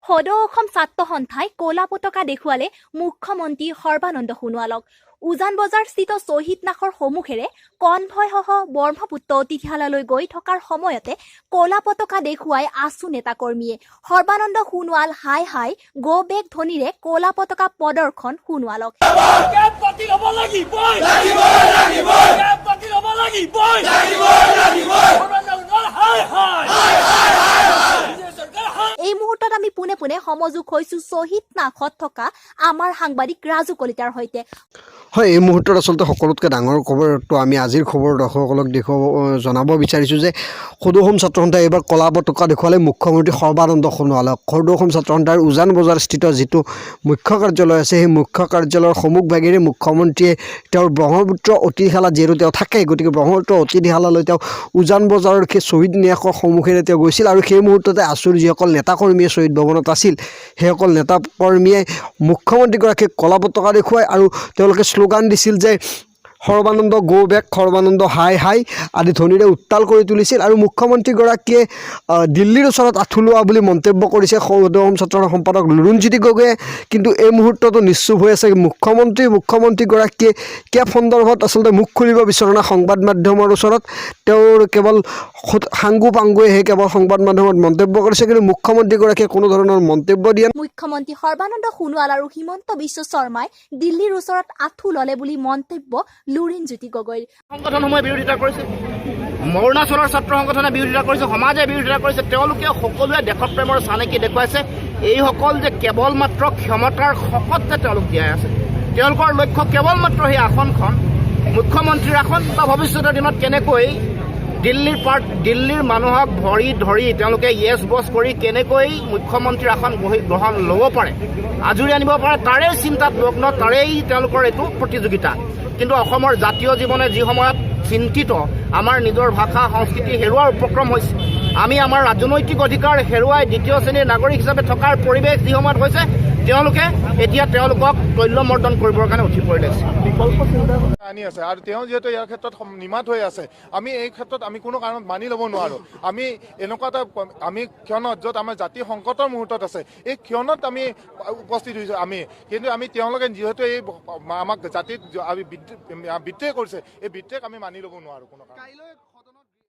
সদৌ অসম ছাত্ৰ সন্থাই ক'লা পতাকা দেখুৱালে মুখ্যমন্ত্ৰী সৰ্বানন্দ সোণোৱালক। উজান বজাৰস্থিত শ্বহীদ নাখৰ সন্মুখেৰে কনভয়সহ ব্ৰহ্মপুত্ৰ অতিথিশালালৈ গৈ থকাৰ সময়তে ক'লা পতাকা দেখুৱাই আছু নেতাকৰ্মীয়ে সৰ্বানন্দ সোণোৱাল হাই হাই, গ' বেক ধ্বনিৰে ক'লা পতাকা প্ৰদৰ্শন সোণোৱালক। কেব বাতিল হ'ব লাগিবই, লাগিবই, লাগিবই। কেব বাতিল হ'ব লাগিবই, লাগিবই, লাগিবই। সৰ্বানন্দ হাই হাই, হাই হাই হাই চৰকাৰ হাই। এই মুহূৰ্তত আমি পোনে পোনে সমযোগ হৈছো শ্বহীদ নাখত থকা আমাৰ সাংবাদিক ৰাজু কলিতাৰ সৈতে। হয়, এই মুহূৰ্তত আচলতে সকলোতকৈ ডাঙৰ খবৰটো আমি আজিৰ খবৰ দৰ্শকসকলক দেখুৱাব, জনাব বিচাৰিছোঁ যে সদৌ অসম ছাত্ৰ সন্থাই এইবাৰ কলা পতাকা দেখুৱালে মুখ্যমন্ত্ৰী সৰ্বানন্দ সোণোৱালক। সদৌ অসম ছাত্ৰ সন্থাৰ উজান বজাৰস্থিত যিটো মুখ্য কাৰ্যালয় আছে, সেই মুখ্য কাৰ্যালয়ৰ সন্মুখভাগেৰে মুখ্যমন্ত্ৰীয়ে তেওঁৰ ব্ৰহ্মপুত্ৰ অতিথিশালাত যিহেতু তেওঁ থাকে, গতিকে ব্ৰহ্মপুত্ৰ অতিথিশালালৈ তেওঁ উজান বজাৰৰ সেই শ্বহীদ ন্যাসৰ সন্মুখেৰে তেওঁ গৈছিল। আৰু সেই মুহূৰ্ততে আছুৰ যিসকল নেতাকৰ্মীয়ে শ্বহীদ ভৱনত আছিল, সেইসকল নেতাকৰ্মীয়ে মুখ্যমন্ত্ৰীগৰাকীক কলা পতাকা দেখুৱাই আৰু তেওঁলোকে শ্লোগান দিছিল যে সৰ্বানন্দ গ' বেক, সৰ্বানন্দ হাই হাই আদি ধ্বনিৰে উত্তাল কৰি তুলিছিল। আৰু মুখ্যমন্ত্ৰীগৰাকীয়ে দিল্লীৰ ওচৰত আঁঠু লোৱা বুলি মন্তব্য কৰিছে সদৌ অসম ছাত্ৰ সম্পাদক লুৰুণজ্যোতি গগৈয়ে। কিন্তু এই মুহূৰ্ততো নিশ্চুপ হৈ আছে মুখ্যমন্ত্ৰী। মুখ্যমন্ত্ৰীগৰাকীয়ে কেব সন্দৰ্ভত আচলতে মুখ খুলিব বিচৰা নাই সংবাদ মাধ্যমৰ ওচৰত। তেওঁৰ কেৱল সাংগু পাংগুৱেহে কেৱল সংবাদ মাধ্যমত মন্তব্য কৰিছে, কিন্তু মুখ্যমন্ত্ৰীগৰাকীয়ে কোনো ধৰণৰ মন্তব্য দিয়া মুখ্যমন্ত্ৰী সৰ্বানন্দ সোণোৱাল আৰু হিমন্ত বিশ্ব শৰ্মাই দিল্লীৰ ওচৰত আঁঠু ল'লে বুলি মন্তব্য লুৰিণজ্যোতি গগৈৰ। সংগঠনসমূহে বিৰোধিতা কৰিছে, অৰুণাচলৰ ছাত্ৰ সংগঠনে বিৰোধিতা কৰিছে, সমাজে বিৰোধিতা কৰিছে। তেওঁলোকে সকলোৱে দেশপ্ৰেমৰ চানেকি দেখুৱাইছে। এইসকল যে কেৱল মাত্ৰ ক্ষমতাৰ শকত যে তেওঁলোক জীয়াই আছে, তেওঁলোকৰ লক্ষ্য কেৱল মাত্ৰ সেই আসনখন, মুখ্যমন্ত্ৰীৰ আসন বা ভৱিষ্যতৰ দিনত কেনেকৈ দিল্লীৰ মানুহক ভৰি ধৰি তেওঁলোকে য়েছ বছ কৰি কেনেকৈ মুখ্যমন্ত্ৰীৰ আসন গ্ৰহণ ল'ব পাৰে, আজুৰি আনিব পাৰে, তাৰেই চিন্তাত মগ্ন, তাৰেই তেওঁলোকৰ এইটো প্ৰতিযোগিতা। কিন্তু অসমৰ জাতীয় জীৱনে যি সময়ত চিন্তিত, আমাৰ নিজৰ ভাষা সংস্কৃতি হেৰুৱাৰ উপক্ৰম হৈছে, আমি আমাৰ ৰাজনৈতিক অধিকাৰ হেৰুৱাই দ্বিতীয় শ্ৰেণীৰ নাগৰিক হিচাপে থকাৰ পৰিৱেশ যি সময়ত হৈছে, তেওঁলোকে এতিয়া তেওঁলোকক তৈলমৰ্দন কৰিবৰ কাৰণে উঠি পৰি লাগিছে। আনি আছে আৰু তেওঁ যিহেতু ইয়াৰ ক্ষেত্ৰত নিমাত হৈ আছে, আমি এই ক্ষেত্ৰত আমি কোনো কাৰণত মানি ল'ব নোৱাৰোঁ। আমি এনেকুৱা এটা আমি ক্ষণত য'ত আমাৰ জাতি সংকটৰ মুহূৰ্তত আছে, এই ক্ষণত আমি উপস্থিত হৈছোঁ আমি। কিন্তু আমি তেওঁলোকে যিহেতু এই আমাক জাতিত আমি বিদ্ৰোহ কৰিছে, এই বিদ্ৰোহ আমি মানি ল'ব নোৱাৰোঁ কোনো কাৰণত।